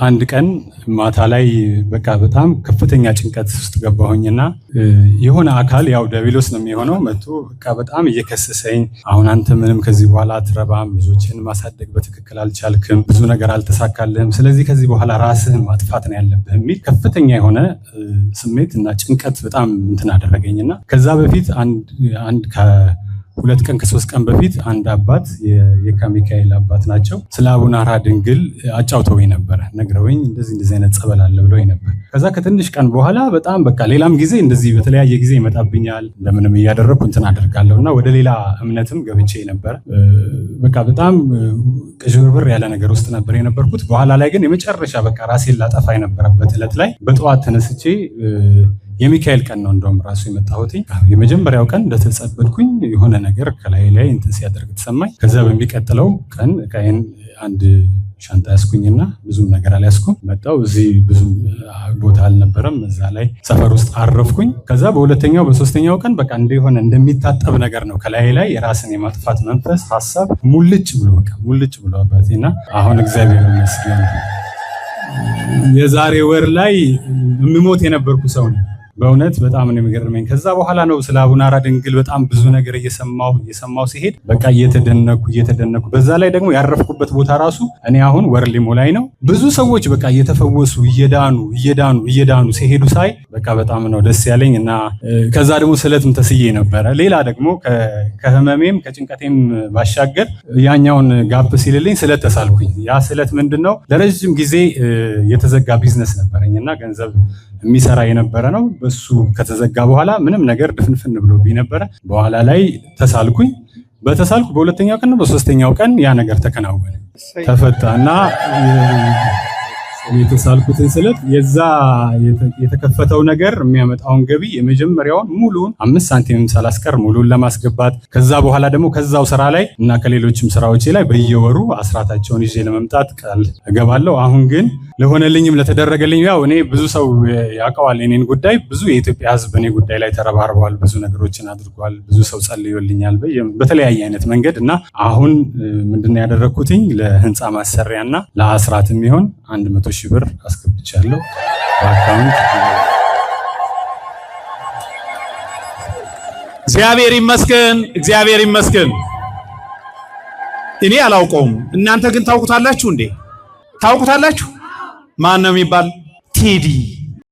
አንድ ቀን ማታ ላይ በቃ በጣም ከፍተኛ ጭንቀት ውስጥ ገባሁኝና የሆነ አካል፣ ያው ዲያብሎስ ነው የሚሆነው፣ መጥቶ በቃ በጣም እየከሰሰኝ፣ አሁን አንተ ምንም ከዚህ በኋላ አትረባም፣ ልጆችን ማሳደግ በትክክል አልቻልክም፣ ብዙ ነገር አልተሳካልህም፣ ስለዚህ ከዚህ በኋላ ራስህን ማጥፋት ነው ያለብህ የሚል ከፍተኛ የሆነ ስሜት እና ጭንቀት በጣም እንትን አደረገኝና ከዛ በፊት አንድ ከ2 ቀን ከ3 ቀን በፊት አንድ አባት፣ የካ ሚካኤል አባት ናቸው፣ ስለ አቡነ ሐራ ድንግል አጫውተውኝ ነበረ። ነግረውኝ እንደዚህ እንደዚህ አይነት ጸበል አለ ብለውኝ ነበር። ከዛ ከትንሽ ቀን በኋላ በጣም በቃ ሌላም ጊዜ እንደዚህ በተለያየ ጊዜ ይመጣብኛል፣ እንደምንም እያደረግኩ እንትን አደርጋለሁ እና ወደ ሌላ እምነትም ገብቼ ነበረ። በቃ በጣም ቅዥብርብር ያለ ነገር ውስጥ ነበር የነበርኩት። በኋላ ላይ ግን የመጨረሻ በቃ ራሴን ላጠፋ የነበረበት ዕለት ላይ በጠዋት ተነስቼ፣ የሚካኤል ቀን ነው እንደውም ራሱ የመጣሁት። የመጀመሪያው ቀን እንደተጸበልኩኝ የሆነ ነገር ከላይ ላይ እንትን ሲያደርግ ተሰማኝ። ከዛ በሚቀጥለው ቀን እቃዬን አንድ ሻንጣ ያስኩኝና ብዙም ነገር አልያዝኩም። መጣሁ። እዚህ ብዙም ቦታ አልነበረም። እዛ ላይ ሰፈር ውስጥ አረፍኩኝ። ከዛ በሁለተኛው በሶስተኛው ቀን በቃ እንደሆነ እንደሚታጠብ ነገር ነው ከላይ ላይ የራስን የማጥፋት መንፈስ ሀሳብ ሙልጭ ብሎ፣ በቃ ሙልጭ ብሎ አባቴና አሁን እግዚአብሔር ይመስገን የዛሬ ወር ላይ የምሞት የነበርኩ ሰው ነው። በእውነት በጣም ነው የሚገርመኝ። ከዛ በኋላ ነው ስለ አቡነ ሐራ ድንግል በጣም ብዙ ነገር እየሰማሁ እየሰማሁ ሲሄድ በቃ እየተደነኩ እየተደነኩ፣ በዛ ላይ ደግሞ ያረፍኩበት ቦታ ራሱ እኔ አሁን ወር ሊሞላኝ ነው። ብዙ ሰዎች በቃ እየተፈወሱ እየዳኑ እየዳኑ እየዳኑ ሲሄዱ ሳይ በቃ በጣም ነው ደስ ያለኝ እና ከዛ ደግሞ ስለትም ተስዬ ነበረ። ሌላ ደግሞ ከህመሜም ከጭንቀቴም ባሻገር ያኛውን ጋብ ሲልልኝ ስለት ተሳልኩኝ። ያ ስለት ምንድን ነው? ለረጅም ጊዜ የተዘጋ ቢዝነስ ነበረኝ እና ገንዘብ የሚሰራ የነበረ ነው። በሱ ከተዘጋ በኋላ ምንም ነገር ድፍንፍን ብሎብኝ ነበረ። በኋላ ላይ ተሳልኩኝ። በተሳልኩ በሁለተኛው ቀን ነው በሶስተኛው ቀን ያ ነገር ተከናወነ፣ ተፈታ እና የተሳልኩትን ስለት የዛ የተከፈተው ነገር የሚያመጣውን ገቢ የመጀመሪያውን ሙሉውን 5 ሳንቲምም ሳላስቀር ሙሉን ለማስገባት፣ ከዛ በኋላ ደግሞ ከዛው ስራ ላይ እና ከሌሎችም ስራዎቼ ላይ በየወሩ አስራታቸውን ይዤ ለመምጣት ቃል እገባለሁ። አሁን ግን ለሆነልኝም ለተደረገልኝ፣ ያው እኔ ብዙ ሰው ያውቀዋል የኔን ጉዳይ። ብዙ የኢትዮጵያ ሕዝብ በእኔ ጉዳይ ላይ ተረባርበዋል። ብዙ ነገሮችን አድርጓል። ብዙ ሰው ጸልዮልኛል በተለያየ አይነት መንገድ እና አሁን ምንድነው ያደረግኩትኝ? ለህንፃ ማሰሪያና ለአስራት የሚሆን 100 ሺህ ብር አስገብቻለሁ በአካውንት። እግዚአብሔር ይመስገን፣ እግዚአብሔር ይመስገን። እኔ አላውቀውም፣ እናንተ ግን ታውቁታላችሁ እንዴ? ታውቁታላችሁ? ማን ነው የሚባል? ቴዲ።